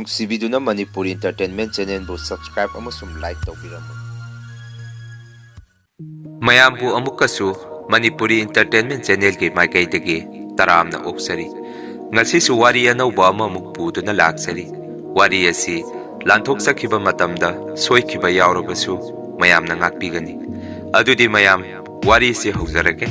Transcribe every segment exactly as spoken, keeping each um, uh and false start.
ꯅꯨꯡꯁꯤꯕꯤꯗꯨꯅ Manipuri Entertainment Channelꯕꯨ subscribe ꯑꯃꯁꯨꯡ like ꯇꯧꯕꯤꯔꯝꯃꯨ꯫ ꯃꯌꯥꯝꯕꯨ ꯑꯃꯨꯛꯀꯁꯨ ꯃꯅꯤꯄꯨꯔꯤ Entertainment Channelꯒꯤ ꯃꯥꯏꯀꯩꯗꯒꯤ ꯇꯔꯥꯝꯅ ꯑꯣꯛꯆꯔꯤ꯫ ꯉꯁꯤꯁꯨ ꯋꯥꯔꯤ ꯑꯅꯧꯕ ꯑꯃꯃꯨꯛ ꯄꯨꯗꯨꯅ ꯂꯥꯛꯆꯔꯤ꯫ ꯋꯥꯔꯤ ꯑꯁꯤ ꯂꯥꯟꯊꯣꯛꯆꯈꯤꯕ ꯃꯇꯝꯗ ꯁꯣꯏꯈꯤꯕ ꯌꯥꯎꯔꯕꯁꯨ ꯃꯌꯥꯝꯅ ꯉꯥꯛꯄꯤꯒꯅꯤ꯫ ꯑꯗꯨꯗꯤ ꯃꯌꯥꯝ, ꯋꯥꯔꯤꯁꯤ ꯍꯧꯖꯔꯒꯦ꯫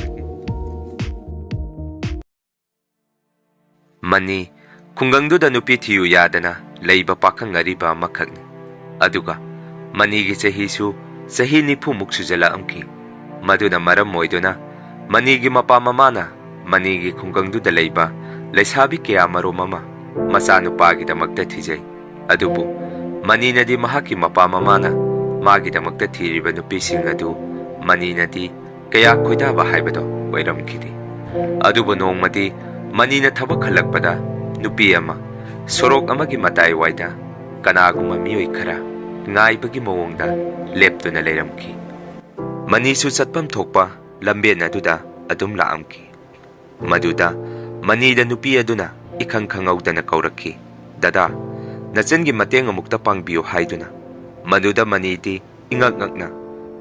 ꯃꯅꯤ, ꯈꯨꯡꯒꯪꯗꯨꯗ ꯅꯨꯄꯤ ꯊꯤꯌꯨ ꯌꯥꯗꯅ ꯂꯩꯕ ꯄꯥꯈꯪ ꯑꯔꯤꯕ ꯑꯃꯈꯛꯅꯤ꯫ ꯑꯗꯨꯒ ꯃꯅꯤꯒꯤ ꯆꯍꯤꯁꯨ ꯆꯍꯤ ꯅꯤꯐꯨꯃꯨꯛ ꯁꯨꯖꯜꯂꯛꯑꯝꯈꯤ꯫ ꯃꯗꯨꯅ ꯃꯔꯝ ꯑꯣꯏꯗꯨꯅ ꯃꯅꯤꯒꯤ ꯃꯄꯥ ꯃꯃꯥꯅ ꯃꯅꯤꯒꯤ ꯈꯨꯡꯒꯪꯗꯨꯗ ꯂꯩꯕ ꯂꯩꯁꯥꯕꯤ ꯀꯌꯥ ꯃꯔꯨꯝ ꯑꯃ ꯃꯆꯥꯅꯨꯄꯥꯒꯤꯗꯃꯛꯇ ꯊꯤꯖꯩ꯫ ꯑꯗꯨꯕꯨ ꯃꯅꯤꯅꯗꯤ ꯃꯍꯥꯛꯀꯤ ꯃꯄꯥ ꯃꯃꯥꯅ ꯃꯥꯒꯤꯗꯃꯛꯇ ꯊꯤꯔꯤꯕ ꯅꯨꯄꯤꯁꯤꯡ ꯑꯗꯨ ꯃꯅꯤꯅꯗꯤ ꯀꯌꯥ ꯈꯣꯏꯗꯥꯕ ꯍꯥꯏꯕꯗꯣ ꯑꯣꯏꯔꯝꯈꯤꯗꯦ꯫ ꯑꯗꯨꯕꯨ ꯅꯣꯡꯃꯗꯤ ꯃꯅꯤꯅ ꯊꯕꯛ ꯍꯜꯂꯛꯄꯗ ꯅꯨꯄꯤ ꯑꯃ ꯁꯣꯔꯣꯛ ꯑꯃꯒꯤ ꯃꯇꯥꯏꯋꯥꯏꯗ ꯀꯅꯥꯒꯨꯝꯕ ꯃꯤꯑꯣꯏ ꯈꯔ ꯉꯥꯏꯕꯒꯤ ꯃꯑꯣꯡꯗ ꯂꯦꯞꯇꯨꯅ ꯂꯩꯔꯝꯈꯤ꯫ ꯃꯅꯤꯁꯨ ꯆꯠꯐꯝ ꯊꯣꯛꯄ ꯂꯝꯕꯦꯟ ꯑꯗꯨꯗ ꯑꯗꯨꯝ ꯂꯥꯛꯑꯝꯈꯤ꯫ ꯃꯗꯨꯗ ꯃꯅꯤꯗ ꯅꯨꯄꯤ ꯑꯗꯨꯅ ꯏꯈꯪ ꯈꯪꯍꯧꯗꯅ ꯀꯧꯔꯛꯈꯤ, "ꯗꯗꯥ, ꯅꯆꯟꯒꯤ ꯃꯇꯦꯡ ꯑꯃꯨꯛꯇ ꯄꯥꯡꯕꯤꯌꯨ" ꯍꯥꯏꯗꯨꯅ꯫ ꯃꯗꯨꯗ ꯃꯅꯤꯗꯤ ꯏꯉꯛ ꯉꯛꯅ,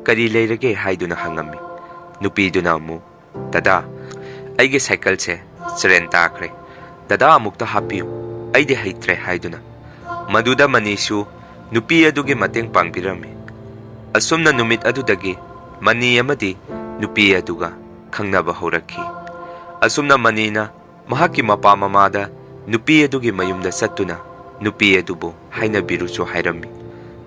"ꯀꯔꯤ ꯂꯩꯔꯒꯦ?" ꯍꯥꯏꯗꯨꯅ ꯍꯪꯉꯝꯃꯤ꯫ ꯅꯨꯄꯤꯗꯨꯅ ꯑꯃꯨꯛ, "ꯗꯗꯥ, ꯑꯩꯒꯤ ꯁꯥꯏꯀꯜꯁꯦ ꯆꯔꯦꯟ ꯇꯥꯈ꯭ꯔꯦ꯫ ꯗꯗꯥ ꯑꯃꯨꯛꯇ ꯍꯥꯞꯄꯤꯌꯨ, ꯑꯩꯗꯤ ꯍꯩꯇ꯭ꯔꯦ" ꯍꯥꯏꯗꯨꯅ꯫ ꯃꯗꯨꯗ ꯃꯅꯤꯁꯨ ꯅꯨꯄꯤ ꯑꯗꯨꯒꯤ ꯃꯇꯦꯡ ꯄꯥꯡꯕꯤꯔꯝꯃꯤ꯫ ꯑꯁꯨꯝꯅ ꯅꯨꯃꯤꯠ ꯑꯗꯨꯗꯒꯤ ꯃꯅꯤ ꯑꯃꯗꯤ ꯅꯨꯄꯤ ꯑꯗꯨꯒ ꯈꯪꯅꯕ ꯍꯧꯔꯛꯈꯤ꯫ ꯑꯁꯨꯝꯅ ꯃꯅꯤꯅ ꯃꯍꯥꯛꯀꯤ ꯃꯄꯥ ꯃꯃꯥꯗ ꯅꯨꯄꯤ ꯑꯗꯨꯒꯤ ꯃꯌꯨꯝꯗ ꯆꯠꯇꯨꯅ ꯅꯨꯄꯤ ꯑꯗꯨꯕꯨ ꯍꯥꯏꯅꯕꯤꯔꯨꯁꯨ ꯍꯥꯏꯔꯝꯃꯤ꯫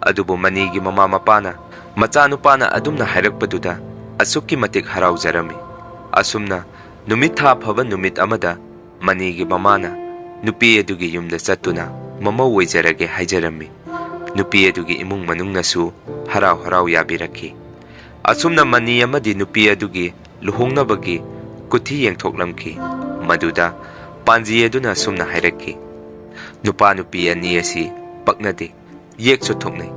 ꯑꯗꯨꯕꯨ ꯃꯅꯤꯒꯤ ꯃꯃꯥ ꯃꯄꯥꯅ ꯃꯆꯥꯅꯨꯄꯥꯅ ꯑꯗꯨꯝꯅ ꯍꯥꯏꯔꯛꯄꯗꯨꯗ ꯑꯁꯨꯛꯀꯤ ꯃꯇꯤꯛ ꯍꯔꯥꯎꯖꯔꯝꯃꯤ꯫ ꯑꯁꯨꯝꯅ ꯅꯨꯃꯤꯠ ꯊꯥ ꯐꯕ ꯅꯨꯃꯤꯠ ꯑꯃꯗ ꯃꯅꯤꯒꯤ ꯃꯃꯥꯅ ꯅꯨꯄꯤ ꯑꯗꯨꯒꯤ ꯌꯨꯝꯗ ꯆꯠꯇꯨꯅ ꯃꯃꯧ ꯑꯣꯏꯖꯔꯒꯦ ꯍꯥꯏꯖꯔꯝꯃꯤ꯫ ꯅꯨꯄꯤ ꯑꯗꯨꯒꯤ ꯏꯃꯨꯡ ꯃꯅꯨꯡꯅꯁꯨ ꯍꯔꯥꯎ ꯍꯔꯥꯎ ꯌꯥꯕꯤꯔꯛꯈꯤ꯫ ꯑꯁꯨꯝꯅ ꯃꯅꯤ ꯑꯃꯗꯤ ꯅꯨꯄꯤ ꯑꯗꯨꯒꯤ ꯂꯨꯍꯣꯡꯅꯕꯒꯤ ꯀꯨꯊꯤ ꯌꯦꯡꯊꯣꯛꯂꯝꯈꯤ꯫ ꯃꯗꯨꯗ ꯄꯥꯟꯖꯤ ꯑꯗꯨꯅ ꯑꯁꯨꯝꯅ ꯍꯥꯏꯔꯛꯈꯤ, "ꯅꯨꯄꯥ ꯅꯨꯄꯤ ꯑꯅꯤ ꯑꯁꯤ ꯄꯛꯅꯗꯦ, ꯌꯦꯛꯁꯨ ꯊꯣꯛꯅꯩ꯫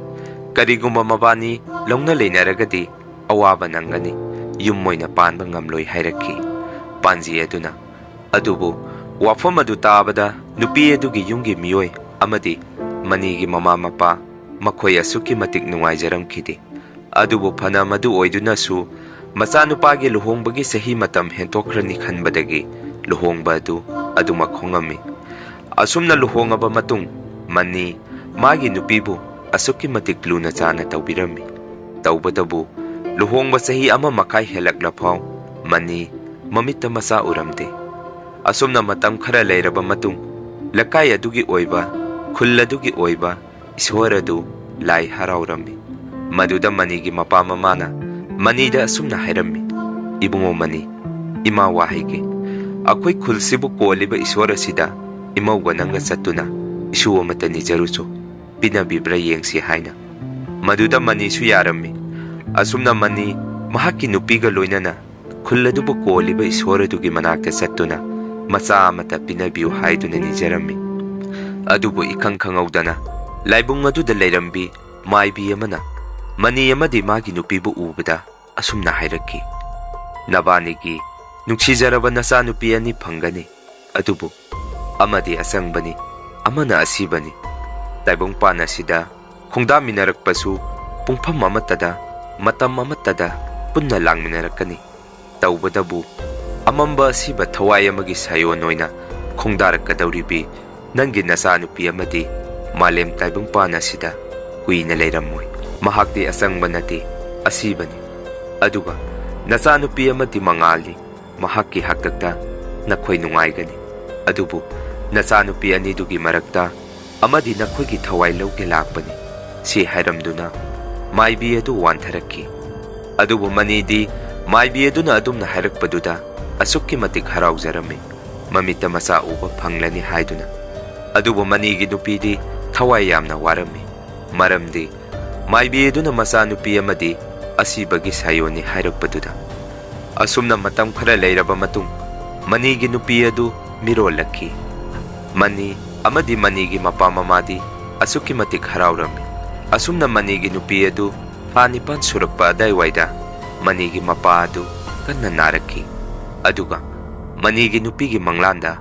ꯀꯔꯤꯒꯨꯝꯕ ꯃꯕꯥꯅꯤ ꯂꯧꯅ ꯂꯩꯅꯔꯒꯗꯤ ꯑꯋꯥꯕ ꯅꯪꯒꯅꯤ, ꯌꯨꯝ ꯑꯣꯏꯅ ꯄꯥꯟꯕ ꯉꯝꯂꯣꯏ" ꯍꯥꯏꯔꯛꯈꯤ꯫ ꯄꯥꯟꯖꯤ ꯑꯗꯨꯅ, ꯑꯗꯨꯕꯨ ꯋꯥꯐꯝ ꯑꯗꯨ ꯇꯥꯕꯗ ꯅꯨꯄꯤ ꯑꯗꯨꯒꯤ ꯌꯨꯝꯒꯤ ꯃꯤꯑꯣꯏ ꯑꯃꯗꯤ ꯃꯅꯤꯒꯤ ꯃꯃꯥ ꯃꯄꯥ, ꯃꯈꯣꯏ ꯑꯁꯨꯛꯀꯤ ꯃꯇꯤꯛ ꯅꯨꯡꯉꯥꯏꯖꯔꯝꯈꯤꯗꯦ꯫ ꯑꯗꯨꯕꯨ ꯐꯅ ꯃꯗꯨ ꯑꯣꯏꯗꯨꯅꯁꯨ, ꯃꯆꯥꯅꯨꯄꯥꯒꯤ ꯂꯨꯍꯣꯡꯕꯒꯤ ꯆꯍꯤ ꯃꯇꯝ ꯍꯦꯟꯇꯣꯛꯈ꯭ꯔꯅꯤ ꯈꯟꯕꯗꯒꯤ ꯂꯨꯍꯣꯡꯕ ꯑꯗꯨ ꯑꯗꯨꯃꯛ ꯍꯣꯡꯉꯝꯃꯤ꯫ ꯑꯁꯨꯝꯅ ꯂꯨꯍꯣꯡꯉꯕ ꯃꯇꯨꯡ, ꯃꯅꯤ ꯃꯥꯒꯤ ꯅꯨꯄꯤꯕꯨ ꯑꯁꯨꯛꯀꯤ ꯃꯇꯤꯛ ꯂꯨꯅ ꯆꯥꯅ ꯇꯧꯕꯤꯔꯝꯃꯤ꯫ ꯇꯧꯕꯇꯕꯨ, ꯂꯨꯍꯣꯡꯕ ꯆꯍꯤ ꯑꯃ ꯃꯈꯥꯏ ꯍꯦꯜꯂꯛꯂꯐꯥꯎ ꯃꯅꯤ ꯃꯃꯤꯠꯇ ꯃꯆꯥ ꯎꯔꯝꯗꯦ꯫ ꯑꯁꯨꯝꯅ ꯃꯇꯝ ꯈꯔ ꯂꯩꯔꯕ ꯃꯇꯨꯡ, ꯂꯩꯀꯥꯏ ꯑꯗꯨꯒꯤ ꯑꯣꯏꯕ, ꯈꯨꯜ ꯑꯗꯨꯒꯤ ꯑꯣꯏꯕ ꯏꯁꯣꯔ ꯑꯗꯨ ꯂꯥꯏ ꯍꯔꯥꯎꯔꯝꯃꯤ꯫ ꯃꯗꯨꯗ ꯃꯅꯤꯒꯤ ꯃꯄꯥ ꯃꯃꯥꯅ ꯃꯅꯤꯗ ꯑꯁꯨꯝꯅ ꯍꯥꯏꯔꯝꯃꯤ, "ꯏꯕꯨꯡꯉꯣ ꯃꯅꯤ, ꯏꯃꯥ ꯋꯥ ꯍꯥꯏꯒꯦ꯫ ꯑꯩꯈꯣꯏ ꯈꯨꯜꯁꯤꯕꯨ ꯀꯣꯜꯂꯤꯕ ꯏꯁꯣꯔ ꯑꯁꯤꯗ ꯏꯃꯧꯒ ꯅꯪꯒ ꯆꯠꯇꯨꯅ ꯏꯁꯨ ꯑꯃꯠꯇ ꯅꯤꯖꯔꯨꯆꯣ, ꯄꯤꯅꯕꯤꯕ꯭ꯔꯥ ꯌꯦꯡꯁꯤ" ꯍꯥꯏꯅ꯫ ꯃꯗꯨꯗ ꯃꯅꯤꯁꯨ ꯌꯥꯔꯝꯃꯤ꯫ ꯑꯁꯨꯝꯅ ꯃꯅꯤ ꯃꯍꯥꯛꯀꯤ ꯅꯨꯄꯤꯒ ꯂꯣꯏꯅꯅ ꯈꯨꯜ ꯑꯗꯨꯕꯨ ꯀꯣꯜꯂꯤꯕ ꯏꯁꯣꯔ ꯑꯗꯨꯒꯤ ꯃꯅꯥꯛꯇ ꯆꯠꯇꯨꯅ ꯃꯆꯥ ꯑꯃꯠꯇ ꯄꯤꯅꯕꯤꯌꯨ ꯍꯥꯏꯗꯨꯅ ꯅꯤꯖꯔꯝꯃꯤ꯫ ꯑꯗꯨꯕꯨ ꯏꯈꯪ ꯈꯪꯍꯧꯗꯅ ꯂꯥꯏꯕꯨꯡ ꯑꯗꯨꯗ ꯂꯩꯔꯝꯕꯤ ꯃꯥꯏꯕꯤ ꯑꯃꯅ ꯃꯅꯤ ꯑꯃꯗꯤ ꯃꯥꯒꯤ ꯅꯨꯄꯤꯕꯨ ꯎꯕꯗ ꯑꯁꯨꯝꯅ ꯍꯥꯏꯔꯛꯈꯤ, "ꯅꯕꯥꯅꯤꯒꯤ ꯅꯨꯡꯁꯤꯖꯔꯕ ꯅꯆꯥꯅꯨꯄꯤ ꯑꯅꯤ ꯐꯪꯒꯅꯤ, ꯑꯗꯨꯕꯨ ꯑꯃꯗꯤ ꯑꯆꯪꯕꯅꯤ, ꯑꯃꯅ ꯑꯁꯤꯕꯅꯤ꯫ ꯇꯥꯏꯕꯪꯄꯥꯟ ꯑꯁꯤꯗ ꯈꯣꯡꯗꯥꯃꯤꯟꯅꯔꯛꯄꯁꯨ ꯄꯨꯡꯐꯝ ꯑꯃꯠꯇꯗ, ꯃꯇꯝ ꯑꯃꯠꯇꯗ ꯄꯨꯟꯅ ꯂꯥꯡꯃꯤꯟꯅꯔꯛꯀꯅꯤ꯫ ꯇꯧꯕꯇꯕꯨ, ꯑꯃꯝꯕ ꯑꯁꯤꯕ ꯊꯋꯥꯏ ꯑꯃꯒꯤ ꯁꯥꯌꯣꯟ ꯑꯣꯏꯅ ꯈꯣꯡꯗꯥꯔꯛꯀꯗꯧꯔꯤꯕꯤ ꯅꯪꯒꯤ ꯅꯆꯥꯅꯨꯄꯤ ꯑꯃꯗꯤ ꯃꯥꯂꯦꯝ ꯇꯥꯏꯕꯪꯄꯥꯟ ꯑꯁꯤꯗ ꯀꯨꯏꯅ ꯂꯩꯔꯝꯃꯣꯏ꯫ ꯃꯍꯥꯛꯇꯤ ꯑꯆꯪꯕ ꯅꯠꯇꯦ, ꯑꯁꯤꯕꯅꯤ꯫ ꯑꯗꯨꯒ ꯅꯆꯥꯅꯨꯄꯤ ꯑꯃꯗꯤ ꯃꯉꯥꯜꯅꯤ, ꯃꯍꯥꯛꯀꯤ ꯍꯥꯛꯇꯛꯇ ꯅꯈꯣꯏ ꯅꯨꯡꯉꯥꯏꯒꯅꯤ꯫ ꯑꯗꯨꯕꯨ ꯅꯆꯥꯅꯨꯄꯤ ꯑꯅꯤꯗꯨꯒꯤ ꯃꯔꯛꯇ ꯑꯃꯗꯤ ꯅꯈꯣꯏꯒꯤ ꯊꯋꯥꯏ ꯂꯧꯒꯦ ꯂꯥꯛꯄꯅꯤ" ꯁꯤ ꯍꯥꯏꯔꯝꯗꯨꯅ ꯃꯥꯏꯕꯤ ꯑꯗꯨ ꯋꯥꯟꯊꯔꯛꯈꯤ꯫ ꯑꯗꯨꯕꯨ ꯃꯅꯤꯗꯤ ꯃꯥꯏꯕꯤ ꯑꯗꯨꯅ ꯑꯗꯨꯝꯅ ꯍꯥꯏꯔꯛꯄꯗꯨꯗ ꯑꯁꯨꯛꯀꯤ ꯃꯇꯤꯛ ꯍꯔꯥꯎꯖꯔꯝꯃꯤ, ꯃꯃꯤꯠꯇ ꯃꯆꯥ ꯎꯕ ꯐꯪꯂꯅꯤ ꯍꯥꯏꯗꯨꯅ꯫ ꯑꯗꯨꯕꯨ ꯃꯅꯤꯒꯤ ꯅꯨꯄꯤꯗꯤ ꯊꯋꯥꯏ ꯌꯥꯝꯅ ꯋꯥꯔꯝꯃꯤ, ꯃꯔꯝꯗꯤ ꯃꯥꯏꯕꯤ ꯑꯗꯨꯅ ꯃꯆꯥꯅꯨꯄꯤ ꯑꯃꯗꯤ ꯑꯁꯤꯕꯒꯤ ꯁꯥꯌꯣꯟꯅꯤ ꯍꯥꯏꯔꯛꯄꯗꯨꯗ꯫ ꯑꯁꯨꯝꯅ ꯃꯇꯝ ꯈꯔ ꯂꯩꯔꯕ ꯃꯇꯨꯡ, ꯃꯅꯤꯒꯤ ꯅꯨꯄꯤ ꯑꯗꯨ ꯃꯤꯔꯣꯜꯂꯛꯈꯤ꯫ ꯃꯅꯤ ꯑꯃꯗꯤ ꯃꯅꯤꯒꯤ ꯃꯄꯥ ꯃꯃꯥꯗꯤ ꯑꯁꯨꯛꯀꯤ ꯃꯇꯤꯛ ꯍꯔꯥꯎꯔꯝꯃꯤ꯫ ꯑꯁꯨꯝꯅ ꯃꯅꯤꯒꯤ ꯅꯨꯄꯤ ꯑꯗꯨ ꯊꯥ ꯅꯤꯄꯥꯟ ꯁꯨꯔꯛꯄ ꯑꯗꯥꯏꯋꯥꯏꯗ ꯃꯅꯤꯒꯤ ꯃꯄꯥ ꯑꯗꯨ ꯀꯟꯅ ꯅꯥꯔꯛꯈꯤ꯫ ꯑꯗꯨꯒ ꯃꯅꯤꯒꯤ ꯅꯨꯄꯤꯒꯤ ꯃꯪꯂꯥꯟꯗ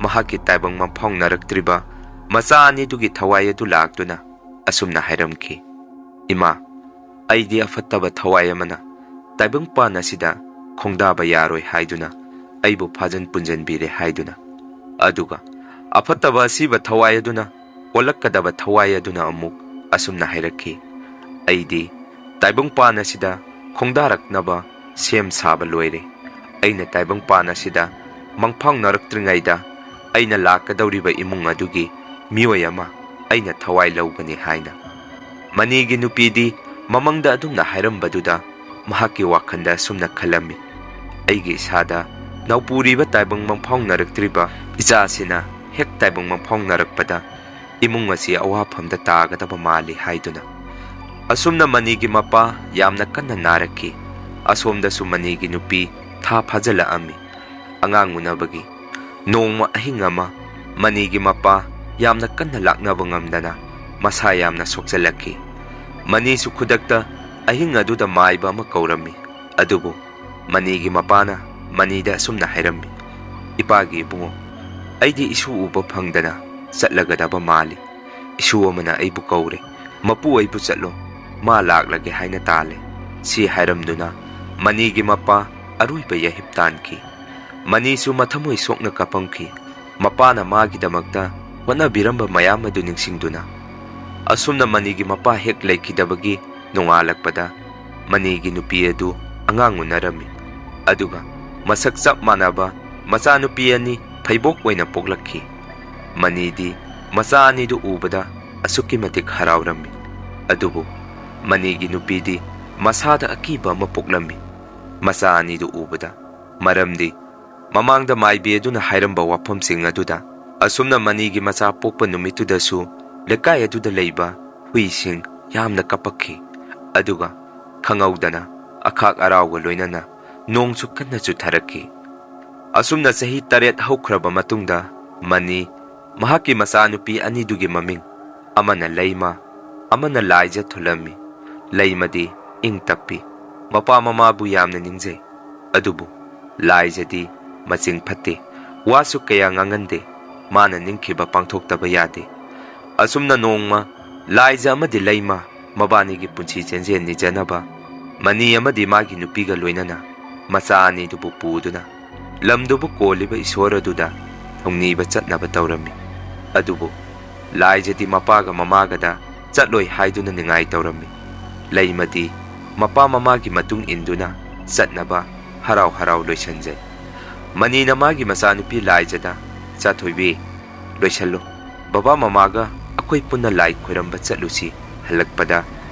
ꯃꯍꯥꯛꯀꯤ ꯇꯥꯏꯕꯪ ꯃꯪꯐꯥꯎꯅꯔꯛꯇ꯭ꯔꯤꯕ ꯃꯆꯥ ꯑꯅꯤꯗꯨꯒꯤ ꯊꯋꯥꯏ ꯑꯗꯨ ꯂꯥꯛꯇꯨꯅ ꯑꯁꯨꯝꯅ ꯍꯥꯏꯔꯝꯈꯤ, "ꯏꯃꯥ, ꯑꯩꯗꯤ ꯑꯐꯠꯇꯕ ꯊꯋꯥꯏ ꯑꯃꯅ ꯇꯥꯏꯕꯪꯄꯥꯟ ꯑꯁꯤꯗ ꯈꯣꯡꯗꯥꯕ ꯌꯥꯔꯣꯏ ꯍꯥꯏꯗꯨꯅ ꯑꯩꯕꯨ ꯐꯥꯖꯟ ꯄꯨꯟꯖꯟꯕꯤꯔꯦ" ꯍꯥꯏꯗꯨꯅ꯫ ꯑꯗꯨꯒ ꯑꯐꯠꯇꯕ ꯑꯁꯤꯕ ꯊꯋꯥꯏ ꯑꯗꯨꯅ ꯑꯣꯜꯂꯛꯀꯗꯕ ꯊꯋꯥꯏ ꯑꯗꯨꯅ ꯑꯃꯨꯛ ꯑꯁꯨꯝꯅ ꯍꯥꯏꯔꯛꯈꯤ, "ꯑꯩꯗꯤ ꯇꯥꯏꯕꯪꯄꯥꯟ ꯑꯁꯤꯗ ꯈꯣꯡꯗꯥꯔꯛꯅꯕ ꯁꯦꯝ ꯁꯥꯕ ꯂꯣꯏꯔꯦ꯫ ꯑꯩꯅ ꯇꯥꯏꯕꯪꯄꯥꯟ ꯑꯁꯤꯗ ꯃꯪꯐꯥꯎꯅꯔꯛꯇ꯭ꯔꯤꯉꯩꯗ ꯑꯩꯅ ꯂꯥꯛꯀꯗꯧꯔꯤꯕ ꯏꯃꯨꯡ ꯑꯗꯨꯒꯤ ꯃꯤꯑꯣꯏ ꯑꯃ ꯑꯩꯅ ꯊꯋꯥꯏ ꯂꯧꯒꯅꯤ" ꯍꯥꯏꯅ꯫ ꯃꯅꯤꯒꯤ ꯅꯨꯄꯤꯗꯤ ꯃꯃꯪꯗ ꯑꯗꯨꯝꯅ ꯍꯥꯏꯔꯝꯕꯗꯨꯗ ꯃꯍꯥꯛꯀꯤ ꯋꯥꯈꯜꯗ ꯑꯁꯨꯝꯅ ꯈꯜꯂꯝꯃꯤ, "ꯑꯩꯒꯤ ꯏꯁꯥꯗ ꯅꯧꯄꯨꯔꯤꯕ ꯇꯥꯏꯕꯪ ꯃꯪꯐꯥꯎꯅꯔꯛꯇ꯭ꯔꯤꯕ ꯏꯆꯥꯁꯤꯅ ꯍꯦꯛ ꯇꯥꯏꯕꯪ ꯃꯪꯐꯥꯎꯅꯔꯛꯄꯗ ꯏꯃꯨꯡ ꯑꯁꯤ ꯑꯋꯥꯐꯝꯗ ꯇꯥꯒꯗꯕ ꯃꯥꯜꯂꯤ" ꯍꯥꯏꯗꯨꯅ꯫ ꯑꯁꯨꯝꯅ ꯃꯅꯤꯒꯤ ꯃꯄꯥ ꯌꯥꯝꯅ ꯀꯟꯅ ꯅꯥꯔꯛꯈꯤ꯫ ꯑꯁꯣꯝꯗꯁꯨ ꯃꯅꯤꯒꯤ ꯅꯨꯄꯤ ꯊꯥ ꯐꯥꯖꯤꯜꯂꯛꯑꯝꯃꯤ꯫ ꯑꯉꯥꯡ ꯎꯅꯕꯒꯤ ꯅꯣꯡꯃ ꯑꯍꯤꯡ ꯑꯃ ꯃꯅꯤꯒꯤ ꯃꯄꯥ ꯌꯥꯝꯅ ꯀꯟꯅ ꯂꯥꯛꯅꯕ ꯉꯝꯗꯅ ꯃꯁꯥ ꯌꯥꯝꯅ ꯁꯣꯛꯆꯜꯂꯛꯈꯤ꯫ ꯃꯅꯤꯁꯨ ꯈꯨꯗꯛꯇ ꯑꯍꯤꯡ ꯑꯗꯨꯗ ꯃꯥꯏꯕ ꯑꯃ ꯀꯧꯔꯝꯃꯤ꯫ ꯑꯗꯨꯕꯨ ꯃꯅꯤꯒꯤ ꯃꯄꯥꯅ ꯃꯅꯤꯗ ꯑꯁꯨꯝꯅ ꯍꯥꯏꯔꯝꯃꯤ, "ꯏꯄꯥꯒꯤ ꯏꯕꯨꯡꯉꯣ, ꯑꯩꯗꯤ ꯏꯁꯨ ꯎꯕ ꯐꯪꯗꯅ ꯆꯠꯂꯒꯗꯕ ꯃꯥꯜꯂꯤ꯫ ꯏꯁꯨ ꯑꯃꯅ ꯑꯩꯕꯨ ꯀꯧꯔꯦ, 'ꯃꯄꯨ, ꯑꯩꯕꯨ ꯆꯠꯂꯣ, ꯃꯥ ꯂꯥꯛꯂꯒꯦ' ꯍꯥꯏꯅ ꯇꯥꯜꯂꯦ" ꯁꯤ ꯍꯥꯏꯔꯝꯗꯨꯅ ꯃꯅꯤꯒꯤ ꯃꯄꯥ ꯑꯔꯣꯏꯕ ꯌꯥꯍꯤꯞ ꯇꯥꯟꯈꯤ꯫ ꯃꯅꯤꯁꯨ ꯃꯊꯃꯣꯏ ꯁꯣꯛꯅ ꯀꯞꯄꯝꯈꯤ꯫ ꯃꯄꯥꯅ ꯃꯥꯒꯤꯗꯃꯛꯇ ꯍꯣꯠꯅꯕꯤꯔꯝꯕ ꯃꯌꯥꯝ ꯑꯗꯨ ꯅꯤꯡꯁꯤꯡꯗꯨꯅ꯫ ꯑꯁꯨꯝꯅ ꯃꯅꯤꯒꯤ ꯃꯄꯥ ꯍꯦꯛ ꯂꯩꯈꯤꯗꯕꯒꯤ ꯅꯣꯡꯉꯥꯜꯂꯛꯄꯗ ꯃꯅꯤꯒꯤ ꯅꯨꯄꯤ ꯑꯗꯨ ꯑꯉꯥꯡ ꯎꯅꯔꯝꯃꯤ꯫ ꯑꯗꯨꯒ ꯃꯁꯛ ꯆꯞ ꯃꯥꯟꯅꯕ ꯃꯆꯥꯅꯨꯄꯤ ꯑꯅꯤ ꯐꯩꯕꯣꯛ ꯑꯣꯏꯅ ꯄꯣꯛꯂꯛꯈꯤ꯫ ꯃꯅꯤꯗꯤ ꯃꯆꯥ ꯑꯅꯤꯗꯨ ꯎꯕꯗ ꯑꯁꯨꯛꯀꯤ ꯃꯇꯤꯛ ꯍꯔꯥꯎꯔꯝꯃꯤ꯫ ꯑꯗꯨꯕꯨ ꯃꯅꯤꯒꯤ ꯅꯨꯄꯤꯗꯤ ꯃꯁꯥꯗ ꯑꯀꯤꯕ ꯑꯃ ꯄꯣꯛꯂꯝꯃꯤ ꯃꯆꯥ ꯑꯅꯤꯗꯨ ꯎꯕꯗ꯫ ꯃꯔꯝꯗꯤ ꯃꯃꯥꯡꯗ ꯃꯥꯏꯕꯤ ꯑꯗꯨꯅ ꯍꯥꯏꯔꯝꯕ ꯋꯥꯐꯝꯁꯤꯡ ꯑꯗꯨꯗ ꯑꯁꯨꯝꯅ ꯃꯅꯤꯒꯤ ꯃꯆꯥ ꯄꯣꯛꯄ ꯅꯨꯃꯤꯠꯇꯨꯗꯁꯨ ꯂꯩꯀꯥꯏ ꯑꯗꯨꯗ ꯂꯩꯕ ꯍꯨꯏꯁꯤꯡ ꯌꯥꯝꯅ ꯀꯞꯄꯛꯈꯤ꯫ ꯑꯗꯨꯒ ꯈꯪꯍꯧꯗꯅ ꯑꯈꯥꯛ ꯑꯔꯥꯎꯒ ꯂꯣꯏꯅꯅ ꯅꯣꯡꯁꯨ ꯀꯟꯅ ꯆꯨꯊꯔꯛꯈꯤ꯫ ꯑꯁꯨꯝꯅ ꯆꯍꯤ ꯇꯔꯦꯠ ꯍꯧꯈ꯭ꯔꯕ ꯃꯇꯨꯡꯗ ꯃꯅꯤ ꯃꯍꯥꯛꯀꯤ ꯃꯆꯥꯅꯨꯄꯤ ꯑꯅꯤꯗꯨꯒꯤ ꯃꯃꯤꯡ ꯑꯃꯅ ꯂꯩꯃ, ꯑꯃꯅ ꯂꯥꯏꯖ ꯊꯣꯜꯂꯝꯃꯤ꯫ ꯂꯩꯃꯗꯤ ꯏꯪ ꯇꯞꯄꯤ, ꯃꯄꯥ ꯃꯃꯥꯕꯨ ꯌꯥꯝꯅ ꯅꯤꯡꯖꯩ꯫ ꯑꯗꯨꯕꯨ ꯂꯥꯏꯖꯗꯤ ꯃꯆꯤꯡ ꯐꯠꯇꯦ, ꯋꯥꯁꯨ ꯀꯌꯥ ꯉꯥꯡꯒꯟꯗꯦ꯫ ꯃꯥꯅ ꯅꯤꯡꯈꯤꯕ ꯄꯥꯡꯊꯣꯛꯇꯕ ꯌꯥꯗꯦ꯫ ꯑꯁꯨꯝꯅ ꯅꯣꯡꯃ ꯂꯥꯏꯖ ꯑꯃꯗꯤ ꯂꯩꯃ ꯃꯕꯥꯅꯤꯒꯤ ꯄꯨꯟꯁꯤ ꯆꯦꯟꯖꯦꯜ ꯅꯤꯖꯅꯕ ꯃꯅꯤ ꯑꯃꯗꯤ ꯃꯥꯒꯤ ꯅꯨꯄꯤꯒ ꯂꯣꯏꯅꯅ ꯃꯆꯥ ꯑꯅꯤꯗꯨꯕꯨ ꯄꯨꯗꯨꯅ ꯂꯝꯗꯨꯕꯨ ꯀꯣꯜꯂꯤꯕ ꯏꯁꯣꯔ ꯑꯗꯨꯗ ꯊꯧꯅꯤꯕ ꯆꯠꯅꯕ ꯇꯧꯔꯝꯃꯤ꯫ ꯑꯗꯨꯕꯨ ꯂꯥꯏꯖꯗꯤ ꯃꯄꯥꯒ ꯃꯃꯥꯒꯗ ꯆꯠꯂꯣꯏ ꯍꯥꯏꯗꯨꯅ ꯅꯤꯡꯉꯥꯏ ꯇꯧꯔꯝꯃꯤ꯫ ꯂꯩꯃꯗꯤ ꯃꯄꯥ ꯃꯃꯥꯒꯤ ꯃꯇꯨꯡ ꯏꯟꯗꯨꯅ ꯆꯠꯅꯕ ꯍꯔꯥꯎ ꯍꯔꯥꯎ ꯂꯣꯏꯁꯤꯟꯖꯩ꯫ ꯃꯅꯤꯅ ꯃꯥꯒꯤ ꯃꯆꯥꯅꯨꯄꯤ ꯂꯥꯏꯖꯗ, "ꯆꯥꯊꯣꯏꯕꯤ, ꯂꯣꯏꯁꯜꯂꯨ꯫ ꯕꯕꯥ ꯃꯃꯥꯒ ꯑꯩꯈꯣꯏ ꯄꯨꯟꯅ ꯂꯥꯏ ꯈꯣꯏꯔꯝꯕ ꯆꯠꯂꯨꯁꯤ꯫ ꯍꯜꯂꯛꯄꯗ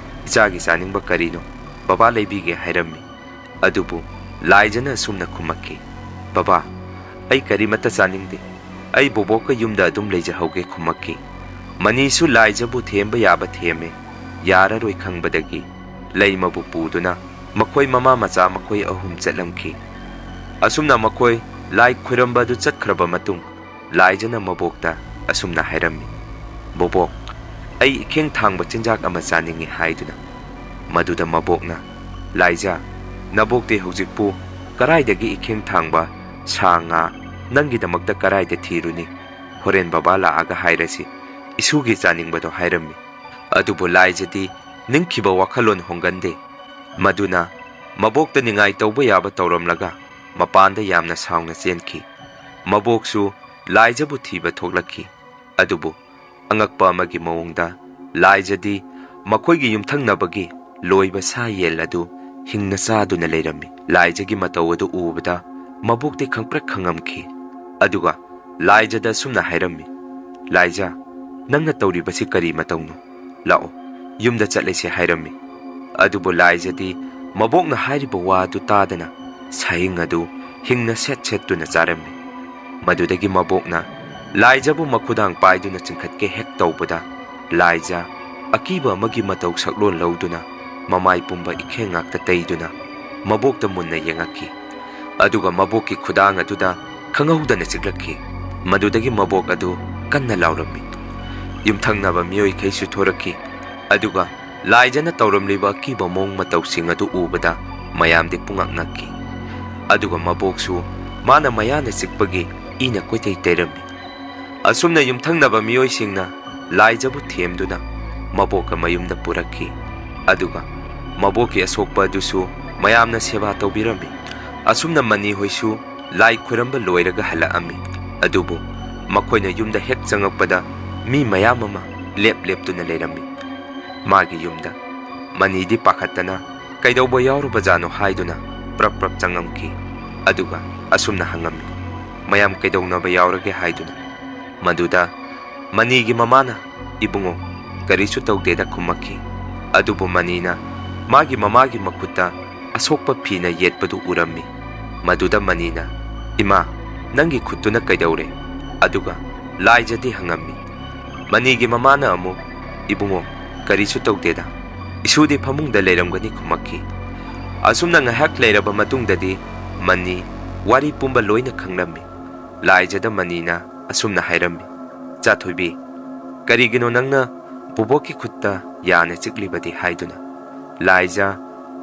ꯏꯆꯥꯒꯤ ꯆꯥꯅꯤꯡꯕ ꯀꯔꯤꯅꯣ ꯕꯕꯥ ꯂꯩꯕꯤꯒꯦ" ꯍꯥꯏꯔꯝꯃꯤ꯫ ꯑꯗꯨꯕꯨ ꯂꯥꯏꯖꯅ ꯑꯁꯨꯝꯅ ꯈꯨꯝꯃꯛꯈꯤ, "ꯕꯕꯥ, ꯑꯩ ꯀꯔꯤꯃꯠꯇ ꯆꯥꯅꯤꯡꯗꯦ꯫ ꯑꯩ ꯕꯣꯕꯣꯛꯀ ꯌꯨꯝꯗ ꯑꯗꯨꯝ ꯂꯩꯖꯍꯧꯒꯦ" ꯈꯨꯝꯃꯛꯈꯤ꯫ ꯃꯅꯤꯁꯨ ꯂꯥꯏꯖꯕꯨ ꯊꯦꯝꯕ ꯌꯥꯕ ꯊꯦꯝꯃꯦ꯫ ꯌꯥꯔꯔꯣꯏ ꯈꯪꯕꯗꯒꯤ ꯂꯩꯃꯕꯨ ꯄꯨꯗꯨꯅ ꯃꯈꯣꯏ ꯃꯃꯥ ꯃꯆꯥ ꯃꯈꯣꯏ ꯑꯍꯨꯝ ꯆꯠꯂꯝꯈꯤ꯫ ꯑꯁꯨꯝꯅ ꯃꯈꯣꯏ ꯂꯥꯏ ꯈꯣꯏꯔꯝꯕ ꯑꯗꯨ ꯆꯠꯈ꯭ꯔꯕ ꯃꯇꯨꯡ ꯂꯥꯏꯖꯅ ꯃꯕꯣꯛꯇ ꯑꯁꯨꯝꯅ ꯍꯥꯏꯔꯝꯃꯤ, "ꯕꯣꯕꯣꯛ, ꯑꯩ ꯏꯈꯦꯡ ꯊꯥꯡꯕ ꯆꯤꯟꯖꯥꯛ ꯑꯃ ꯆꯥꯅꯤꯡꯏ" ꯍꯥꯏꯗꯨꯅ꯫ ꯃꯗꯨꯗ ꯃꯕꯣꯛꯅ, "ꯂꯥꯏꯖ, ꯅꯕꯣꯛꯇꯤ ꯍꯧꯖꯤꯛꯄꯨ ꯀꯔꯥꯏꯗꯒꯤ ꯏꯈꯦꯡ ꯊꯥꯡꯕ ꯁꯥ ꯉꯥ ꯅꯪꯒꯤꯗꯃꯛꯇ ꯀꯔꯥꯏꯗ ꯊꯤꯔꯨꯅꯤ? ꯍꯣꯔꯦꯟ ꯕꯕꯥ ꯂꯥꯛꯑꯒ ꯍꯥꯏꯔꯁꯤ" ꯏꯁꯨꯒꯤ ꯆꯥꯅꯤꯡꯕꯗꯣ ꯍꯥꯏꯔꯝꯃꯤ꯫ ꯑꯗꯨꯕꯨ ꯂꯥꯏꯖꯗꯤ ꯅꯤꯡꯈꯤꯕ ꯋꯥꯈꯜꯂꯣꯟ ꯍꯣꯡꯒꯟꯗꯦ꯫ ꯃꯗꯨꯅ ꯃꯕꯣꯛꯇ ꯅꯤꯡꯉꯥꯏ ꯇꯧꯕ ꯌꯥꯕ ꯇꯧꯔꯝꯂꯒ ꯃꯄꯥꯟꯗ ꯌꯥꯝꯅ ꯁꯥꯎꯅ ꯆꯦꯟꯈꯤ꯫ ꯃꯕꯣꯛꯁꯨ ꯂꯥꯏꯖꯕꯨ ꯊꯤꯕ ꯊꯣꯛꯂꯛꯈꯤ꯫ ꯑꯗꯨꯕꯨ ꯑꯉꯛꯄ ꯑꯃꯒꯤ ꯃꯑꯣꯡꯗ ꯂꯥꯏꯖꯗꯤ ꯃꯈꯣꯏꯒꯤ ꯌꯨꯝꯊꯪꯅꯕꯒꯤ ꯂꯣꯏꯕ ꯁꯥ ꯌꯦꯟ ꯑꯗꯨ ꯍꯤꯡꯅ ꯆꯥꯗꯨꯅ ꯂꯩꯔꯝꯃꯤ꯫ ꯂꯥꯏꯖꯒꯤ ꯃꯇꯧ ꯑꯗꯨ ꯎꯕꯗ ꯃꯕꯣꯛꯇꯤ ꯈꯪꯄ꯭ꯔꯦꯛ ꯈꯪꯉꯝꯈꯤ꯫ ꯑꯗꯨꯒ ꯂꯥꯏꯖꯗ ꯑꯁꯨꯝꯅ ꯍꯥꯏꯔꯝꯃꯤ, "ꯂꯥꯏꯖ, ꯅꯪꯅ ꯇꯧꯔꯤꯕꯁꯤ ꯀꯔꯤ ꯃꯇꯧꯅꯣ? ꯂꯥꯛꯑꯣ, ꯌꯨꯝꯗ ꯆꯠꯂꯁꯤ" ꯍꯥꯏꯔꯝꯃꯤ꯫ ꯑꯗꯨꯕꯨ ꯂꯥꯏꯖꯗꯤ ꯃꯕꯣꯛꯅ ꯍꯥꯏꯔꯤꯕ ꯋꯥ ꯑꯗꯨ ꯇꯥꯗꯅ ꯁꯥꯍꯤꯡ ꯑꯗꯨ ꯍꯤꯡꯅ ꯁꯦꯠ ꯁꯦꯠꯇꯨꯅ ꯆꯥꯔꯝꯃꯤ꯫ ꯃꯗꯨꯗꯒꯤ ꯃꯕꯣꯛꯅ ꯂꯥꯏꯖꯕꯨ ꯃꯈꯨꯗꯥꯡ ꯄꯥꯏꯗꯨꯅ ꯆꯤꯡꯈꯠꯀꯦ ꯍꯦꯛ ꯇꯧꯕꯗ, ꯂꯥꯏꯖ ꯑꯀꯤꯕ ꯑꯃꯒꯤ ꯃꯇꯧ ꯁꯛꯂꯣꯟ ꯂꯧꯗꯨꯅ ꯃꯃꯥꯏ ꯄꯨꯝꯕ ꯏꯈꯦꯡ ꯉꯥꯛꯇ ꯇꯩꯗꯨꯅ ꯃꯕꯣꯛꯇ ꯃꯨꯟꯅ ꯌꯦꯡꯉꯛꯈꯤ꯫ ꯑꯗꯨꯒ ꯃꯕꯣꯛꯀꯤ ꯈꯨꯗꯥꯡ ꯑꯗꯨꯗ ꯈꯪꯍꯧꯗꯅ ꯆꯤꯛꯂꯛꯈꯤ꯫ ꯃꯗꯨꯗꯒꯤ ꯃꯕꯣꯛ ꯑꯗꯨ ꯀꯟꯅ ꯂꯥꯎꯔꯝꯃꯤ꯫ ꯌꯨꯝꯊꯪꯅꯕ ꯃꯤꯑꯣꯏꯈꯩꯁꯨ ꯊꯣꯔꯛꯈꯤ꯫ ꯑꯗꯨꯒ ꯂꯥꯏꯖꯅ ꯇꯧꯔꯝꯂꯤꯕ ꯑꯀꯤꯕ ꯃꯑꯣꯡ ꯃꯇꯧꯁꯤꯡ ꯑꯗꯨ ꯎꯕꯗ ꯃꯌꯥꯝꯗꯤ ꯄꯨꯡꯉꯛ ꯉꯛꯈꯤ꯫ ꯑꯗꯨꯒ ꯃꯕꯣꯛꯁꯨ ꯃꯥꯅ ꯃꯌꯥꯅ ꯆꯤꯛꯄꯒꯤ ꯏꯅ ꯀꯣꯏꯇꯩ ꯇꯩꯔꯝꯃꯤ꯫ ꯑꯁꯨꯝꯅ ꯌꯨꯝꯊꯪꯅꯕ ꯃꯤꯑꯣꯏꯁꯤꯡꯅ ꯂꯥꯏꯖꯕꯨ ꯊꯦꯝꯗꯨꯅ ꯃꯕꯣꯛꯀ ꯃꯌꯨꯝꯗ ꯄꯨꯔꯛꯈꯤ꯫ ꯑꯗꯨꯒ ꯃꯕꯣꯛꯀꯤ ꯑꯁꯣꯛꯄ ꯑꯗꯨꯁꯨ ꯃꯌꯥꯝꯅ ꯁꯦꯕꯥ ꯇꯧꯕꯤꯔꯝꯃꯤ꯫ ꯑꯁꯨꯝꯅ ꯃꯅꯤ ꯍꯣꯏꯁꯨ ꯂꯥꯏ ꯈꯨꯔꯝꯕ ꯂꯣꯏꯔꯒ ꯍꯜꯂꯛꯑꯝꯃꯤ꯫ ꯑꯗꯨꯕꯨ ꯃꯈꯣꯏꯅ ꯌꯨꯝꯗ ꯍꯦꯛ ꯆꯪꯉꯛꯄꯗ ꯃꯤ ꯃꯌꯥꯝ ꯑꯃ ꯂꯦꯞ ꯂꯦꯞꯇꯨꯅ ꯂꯩꯔꯝꯃꯤ꯫ ꯃꯥꯒꯤ ꯌꯨꯝꯗ ꯃꯅꯤꯗꯤ ꯄꯥꯈꯠꯇꯅ "ꯀꯩꯗꯧꯕ ꯌꯥꯎꯔꯨꯕꯖꯥꯠꯅꯣ?" ꯍꯥꯏꯗꯨꯅ ꯄ꯭ꯔꯞ ꯄ꯭ꯔꯞ ꯆꯪꯉꯝꯈꯤ꯫ ꯑꯗꯨꯒ ꯑꯁꯨꯝꯅ ꯍꯪꯉꯝꯃꯤ, "ꯃꯌꯥꯝ ꯀꯩꯗꯧꯅꯕ ꯌꯥꯎꯔꯒꯦ?" ꯍꯥꯏꯗꯨꯅ꯫ ꯃꯗꯨꯗ ꯃꯅꯤꯒꯤ ꯃꯃꯥꯅ, "ꯏꯕꯨꯡꯉꯣ, ꯀꯔꯤꯁꯨ ꯇꯧꯗꯦꯗ" ꯈꯨꯝꯃꯛꯈꯤ꯫ ꯑꯗꯨꯕꯨ ꯃꯅꯤꯅ ꯃꯥꯒꯤ ꯃꯃꯥꯒꯤ ꯃꯈꯨꯠꯇ ꯑꯁꯣꯛꯄ ꯐꯤꯅ ꯌꯦꯠꯄꯗꯨ ꯎꯔꯝꯃꯤ꯫ ꯃꯗꯨꯗ ꯃꯅꯤꯅ, "ꯏꯃꯥ, ꯅꯪꯒꯤ ꯈꯨꯠꯇꯨꯅ ꯀꯩꯗꯧꯔꯦ?" ꯑꯗꯨꯒ ꯂꯥꯏꯖꯗꯤ ꯍꯪꯉꯝꯃꯤ꯫ ꯃꯅꯤꯒꯤ ꯃꯃꯥꯅ ꯑꯃꯨꯛ, "ꯏꯕꯨꯡꯉꯣ, ꯀꯔꯤꯁꯨ ꯇꯧꯗꯦꯗ, ꯏꯁꯨꯗꯤ ꯐꯃꯨꯡꯗ ꯂꯩꯔꯝꯒꯅꯤ" ꯈꯨꯝꯃꯛꯈꯤ꯫ ꯑꯁꯨꯝꯅ ꯉꯥꯏꯍꯥꯛ ꯂꯩꯔꯕ ꯃꯇꯨꯡꯗꯗꯤ ꯃꯅꯤ ꯋꯥꯔꯤ ꯄꯨꯝꯕ ꯂꯣꯏꯅ ꯈꯪꯂꯝꯃꯤ꯫ ꯂꯥꯏꯖꯗ ꯃꯅꯤꯅ ꯑꯁꯨꯝꯅ ꯍꯥꯏꯔꯝꯃꯤ, "ꯆꯥꯊꯣꯏꯕꯤ, ꯀꯔꯤꯒꯤꯅꯣ ꯅꯪꯅ ꯕꯣꯕꯣꯛꯀꯤ ꯈꯨꯠꯇ ꯌꯥꯅ ꯆꯤꯛꯂꯤꯕꯗꯤ?" ꯍꯥꯏꯗꯨꯅ꯫ ꯂꯥꯏꯖ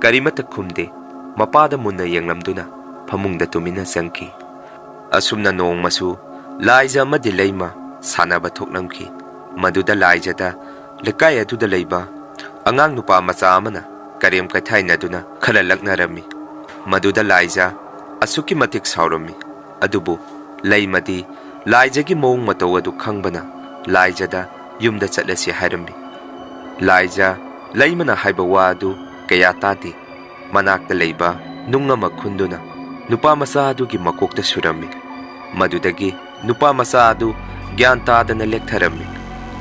ꯀꯔꯤꯃꯠꯇ ꯈꯨꯝꯗꯦ, ꯃꯄꯥꯗ ꯃꯨꯟꯅ ꯌꯦꯡꯂꯝꯗꯨꯅ ꯐꯃꯨꯡꯗ ꯇꯨꯃꯤꯟꯅ ꯆꯪꯈꯤ꯫ ꯑꯁꯨꯝꯅ ꯅꯣꯡꯃꯁꯨ ꯂꯥꯏꯖ ꯑꯃꯗꯤ ꯂꯩꯃ ꯁꯥꯟꯅꯕ ꯊꯣꯛꯂꯝꯈꯤ꯫ ꯃꯗꯨꯗ ꯂꯥꯏꯖꯗ ꯂꯩꯀꯥꯏ ꯑꯗꯨꯗ ꯂꯩꯕ ꯑꯉꯥꯡ ꯅꯨꯄꯥ ꯃꯆꯥ ꯑꯃꯅ ꯀꯔꯦꯝ ꯀꯊꯥꯏꯅꯗꯨꯅ ꯈꯔ ꯂꯛꯅꯔꯝꯃꯤ꯫ ꯃꯗꯨꯗ ꯂꯥꯏꯖ ꯑꯁꯨꯛꯀꯤ ꯃꯇꯤꯛ ꯁꯥꯎꯔꯝꯃꯤ꯫ ꯑꯗꯨꯕꯨ ꯂꯩꯃꯗꯤ ꯂꯥꯏꯖꯒꯤ ꯃꯑꯣꯡ ꯃꯇꯧ ꯑꯗꯨ ꯈꯪꯕꯅ ꯂꯥꯏꯖꯗ ꯌꯨꯝꯗ ꯆꯠꯂꯁꯤ ꯍꯥꯏꯔꯝꯃꯤ꯫ ꯂꯥꯏꯖ ꯂꯩꯃꯅ ꯍꯥꯏꯕ ꯋꯥ ꯑꯗꯨ ꯀꯌꯥ ꯇꯥꯗꯦ꯫ ꯃꯅꯥꯛꯇ ꯂꯩꯕ ꯅꯨꯡ ꯑꯃ ꯈꯨꯟꯗꯨꯅ ꯅꯨꯄꯥ ꯃꯆꯥ ꯑꯗꯨꯒꯤ ꯃꯀꯣꯛꯇ ꯁꯨꯔꯝꯃꯤ꯫ ꯃꯗꯨꯗꯒꯤ ꯅꯨꯄꯥ ꯃꯆꯥ ꯑꯗꯨ ꯒ꯭ꯌꯥꯟ ꯇꯥꯗꯅ ꯂꯦꯛꯊꯔꯝꯃꯤ꯫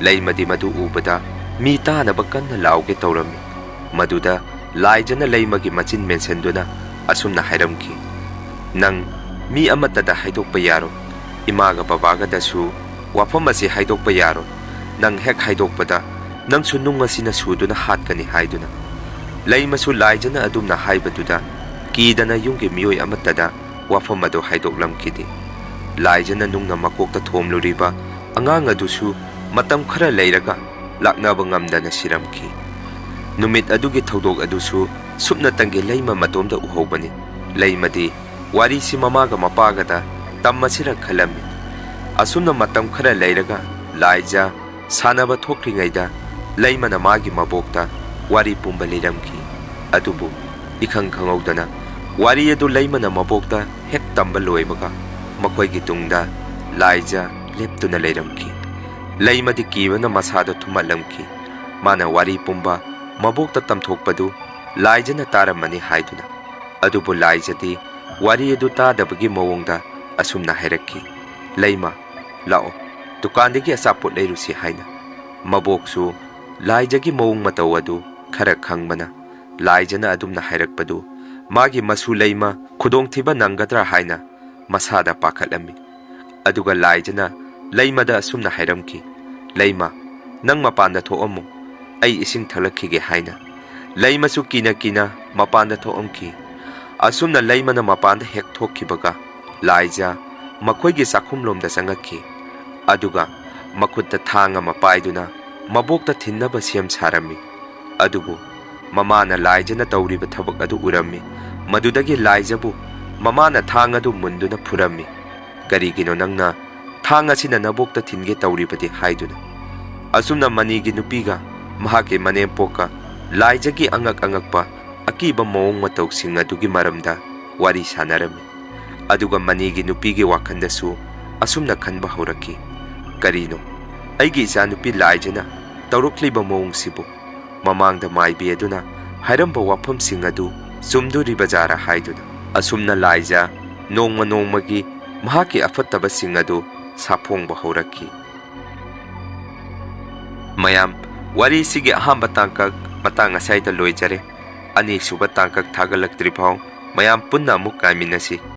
ꯂꯩꯃꯗꯤ ꯃꯗꯨ ꯎꯕꯗ ꯃꯤ ꯇꯥꯅꯕ ꯀꯟꯅ ꯂꯥꯎꯒꯦ ꯇꯧꯔꯝꯃꯤ꯫ ꯃꯗꯨꯗ ꯂꯥꯏꯖꯅ ꯂꯩꯃꯒꯤ ꯃꯆꯤꯟ ꯃꯦꯟꯁꯤꯟꯗꯨꯅ ꯑꯁꯨꯝꯅ ꯍꯥꯏꯔꯝꯈꯤ, "ꯅꯪ ꯃꯤ ꯑꯃꯠꯇꯗ ꯍꯥꯏꯗꯣꯛꯄ ꯌꯥꯔꯣꯏ꯫ ꯏꯃꯥꯒ ꯕꯕꯥꯒꯗꯁꯨ ꯋꯥꯐꯝ ꯑꯁꯤ ꯍꯥꯏꯗꯣꯛꯄ ꯌꯥꯔꯣꯏ꯫ ꯅꯪ ꯍꯦꯛ ꯍꯥꯏꯗꯣꯛꯄꯗ ꯅꯪꯁꯨ ꯅꯨꯡ ꯑꯁꯤꯅ ꯁꯨꯗꯨꯅ ꯍꯥꯠꯀꯅꯤ" ꯍꯥꯏꯗꯨꯅ꯫ ꯂꯩꯃꯁꯨ ꯂꯥꯏꯖꯅ ꯑꯗꯨꯝꯅ ꯍꯥꯏꯕꯗꯨꯗ ꯀꯤꯗꯅ ꯌꯨꯝꯒꯤ ꯃꯤꯑꯣꯏ ꯑꯃꯠꯇꯗ ꯋꯥꯐꯝ ꯑꯗꯨ ꯍꯥꯏꯗꯣꯛꯂꯝꯈꯤꯗꯦ꯫ ꯂꯥꯏꯖꯅ ꯅꯨꯡꯅ ꯃꯀꯣꯛꯇ ꯊꯣꯝꯂꯨꯔꯤꯕ ꯑꯉꯥꯡ ꯑꯗꯨꯁꯨ ꯃꯇꯝ ꯈꯔ ꯂꯩꯔꯒ ꯂꯥꯛꯅꯕ ꯉꯝꯗꯅ ꯁꯤꯔꯝꯈꯤ꯫ ꯅꯨꯃꯤꯠ ꯑꯗꯨꯒꯤ ꯊꯧꯗꯣꯛ ꯑꯗꯨꯁꯨ ꯁꯨꯞꯅꯇꯪꯒꯤ ꯂꯩꯃ ꯃꯇꯣꯝꯗ ꯎꯍꯧꯕꯅꯤ꯫ ꯂꯩꯃꯗꯤ ꯋꯥꯔꯤꯁꯤ ꯃꯃꯥꯒ ꯃꯄꯥꯒꯗ ꯇꯝꯃꯁꯤꯔ ꯈꯜꯂꯝꯃꯤ꯫ ꯑꯁꯨꯝꯅ ꯃꯇꯝ ꯈꯔ ꯂꯩꯔꯒ ꯂꯥꯏꯖ ꯁꯥꯟꯅꯕ ꯊꯣꯛꯂꯤꯉꯩꯗ ꯂꯩꯃꯅ ꯃꯥꯒꯤ ꯃꯕꯣꯛꯇ ꯋꯥꯔꯤ ꯄꯨꯝꯕ ꯂꯤꯔꯝꯈꯤ꯫ ꯑꯗꯨꯕꯨ ꯏꯈꯪ ꯈꯪꯍꯧꯗꯅ ꯋꯥꯔꯤ ꯑꯗꯨ ꯂꯩꯃꯅ ꯃꯕꯣꯛꯇ ꯍꯦꯛ ꯇꯝꯕ ꯂꯣꯏꯕꯒ ꯃꯈꯣꯏꯒꯤ ꯇꯨꯡꯗ ꯂꯥꯏꯖ ꯂꯦꯞꯇꯨꯅ ꯂꯩꯔꯝꯈꯤ꯫ ꯂꯩꯃꯗꯤ ꯀꯤꯕꯅ ꯃꯁꯥꯗꯣ ꯊꯨꯝꯍꯠꯂꯝꯈꯤ꯫ ꯃꯥꯅ ꯋꯥꯔꯤ ꯄꯨꯝꯕ ꯃꯕꯣꯛꯇ ꯇꯝꯊꯣꯛꯄꯗꯨ ꯂꯥꯏꯖꯅ ꯇꯥꯔꯝꯃꯅꯤ ꯍꯥꯏꯗꯨꯅ꯫ ꯑꯗꯨꯕꯨ ꯂꯥꯏꯖꯗꯤ ꯋꯥꯔꯤ ꯑꯗꯨ ꯇꯥꯗꯕꯒꯤ ꯃꯑꯣꯡꯗ ꯑꯁꯨꯝꯅ ꯍꯥꯏꯔꯛꯈꯤ, "ꯂꯩꯃ, ꯂꯥꯛꯑꯣ, ꯗꯨꯀꯥꯟꯗꯒꯤ ꯑꯆꯥꯄꯣꯠ ꯂꯩꯔꯨꯁꯤ" ꯍꯥꯏꯅ꯫ ꯃꯕꯣꯛꯁꯨ ꯂꯥꯏꯖꯒꯤ ꯃꯑꯣꯡ ꯃꯇꯧ ꯑꯗꯨ ꯈꯔ ꯈꯪꯕꯅ ꯂꯥꯏꯖꯅ ꯑꯗꯨꯝꯅ ꯍꯥꯏꯔꯛꯄꯗꯨ ꯃꯥꯒꯤ ꯃꯁꯨ ꯂꯩꯃ ꯈꯨꯗꯣꯡꯊꯤꯕ ꯅꯪꯒꯗ꯭ꯔꯥ ꯍꯥꯏꯅ ꯃꯁꯥꯗ ꯄꯥꯈꯠꯂꯝꯃꯤ꯫ ꯑꯗꯨꯒ ꯂꯥꯏꯖꯅ ꯂꯩꯃꯗ ꯑꯁꯨꯝꯅ ꯍꯥꯏꯔꯝꯈꯤ, "ꯂꯩꯃ, ꯅꯪ ꯃꯄꯥꯟꯗ ꯊꯣꯛꯑꯝꯃꯨ, ꯑꯩ ꯏꯁꯤꯡ ꯊꯛꯂꯛꯈꯤꯒꯦ" ꯍꯥꯏꯅ꯫ ꯂꯩꯃꯁꯨ ꯀꯤꯅ ꯀꯤꯅ ꯃꯄꯥꯟꯗ ꯊꯣꯛꯑꯝꯈꯤ꯫ ꯑꯁꯨꯝꯅ ꯂꯩꯃꯅ ꯃꯄꯥꯟꯗ ꯍꯦꯛ ꯊꯣꯛꯈꯤꯕꯒ ꯂꯥꯏꯖ ꯃꯈꯣꯏꯒꯤ ꯆꯥꯛꯈꯨꯝꯂꯣꯝꯗ ꯆꯪꯉꯛꯈꯤ꯫ ꯑꯗꯨꯒ ꯃꯈꯨꯠꯇ ꯊꯥꯡ ꯑꯃ ꯄꯥꯏꯗꯨꯅ ꯃꯕꯣꯛꯇ ꯊꯤꯟꯅꯕ ꯁꯦꯝ ꯁꯥꯔꯝꯃꯤ꯫ ꯑꯗꯨꯕꯨ ꯃꯃꯥꯅ ꯂꯥꯏꯖꯅ ꯇꯧꯔꯤꯕ ꯊꯕꯛ ꯑꯗꯨ ꯎꯔꯝꯃꯤ꯫ ꯃꯗꯨꯗꯒꯤ ꯂꯥꯏꯖꯕꯨ ꯃꯃꯥꯅ ꯊꯥꯡ ꯑꯗꯨ ꯃꯨꯟꯗꯨꯅ ꯐꯨꯔꯝꯃꯤ꯫ "ꯀꯔꯤꯒꯤꯅꯣ ꯅꯪꯅ ꯊꯥꯡ ꯑꯁꯤꯅ ꯅꯕꯣꯛꯇ ꯊꯤꯟꯒꯦ ꯇꯧꯔꯤꯕꯗꯤ?" ꯍꯥꯏꯗꯨꯅ꯫ ꯑꯁꯨꯝꯅ ꯃꯅꯤꯒꯤ ꯅꯨꯄꯤꯒ ꯃꯍꯥꯛꯀꯤ ꯃꯅꯦꯝꯄꯣꯛꯀ ꯂꯥꯏꯖꯒꯤ ꯑꯉꯛ ꯑꯉꯛꯄ ꯑꯀꯤꯕ ꯃꯑꯣꯡ ꯃꯇꯧꯁꯤꯡ ꯑꯗꯨꯒꯤ ꯃꯔꯝꯗ ꯋꯥꯔꯤ ꯁꯥꯟꯅꯔꯝꯃꯤ꯫ ꯑꯗꯨꯒ ꯃꯅꯤꯒꯤ ꯅꯨꯄꯤꯒꯤ ꯋꯥꯈꯜꯗꯁꯨ ꯑꯁꯨꯝꯅ ꯈꯟꯕ ꯍꯧꯔꯛꯈꯤ, "ꯀꯔꯤꯅꯣ ꯑꯩꯒꯤ ꯏꯆꯥꯅꯨꯄꯤ ꯂꯥꯏꯖꯅ ꯇꯧꯔꯛꯂꯤꯕ ꯃꯑꯣꯡꯁꯤꯕꯨ? ꯃꯃꯥꯡꯗ ꯃꯥꯏꯕꯤ ꯑꯗꯨꯅ ꯍꯥꯏꯔꯝꯕ ꯋꯥꯐꯝꯁꯤꯡ ꯑꯗꯨ ꯆꯨꯝꯗꯣꯔꯤꯕꯖꯥꯔꯥ?" ꯍꯥꯏꯗꯨꯅ꯫ ꯑꯁꯨꯝꯅ ꯂꯥꯏꯖ ꯅꯣꯡꯃ ꯅꯣꯡꯃꯒꯤ ꯃꯍꯥꯛꯀꯤ ꯑꯐꯠꯇꯕꯁꯤꯡ ꯑꯗꯨ ꯁꯥꯐꯣꯡꯕ ꯍꯧꯔꯛꯈꯤ꯫ ꯃꯌꯥꯝ, ꯋꯥꯔꯤꯁꯤꯒꯤ ꯑꯍꯥꯟꯕ ꯇꯥꯡꯀꯛ ꯃꯇꯥꯡ ꯑꯁ꯭ꯋꯥꯏꯗ ꯂꯣꯏꯖꯔꯦ꯫ ꯑꯅꯤꯁꯨꯕ ꯇꯥꯡꯀꯛ ꯊꯥꯒꯠꯂꯛꯇ꯭ꯔꯤ ꯐꯥꯎ ꯃꯌꯥꯝ ꯄꯨꯟꯅ ꯑꯃꯨꯛ ꯉꯥꯏꯃꯤꯟꯅꯁꯤ꯫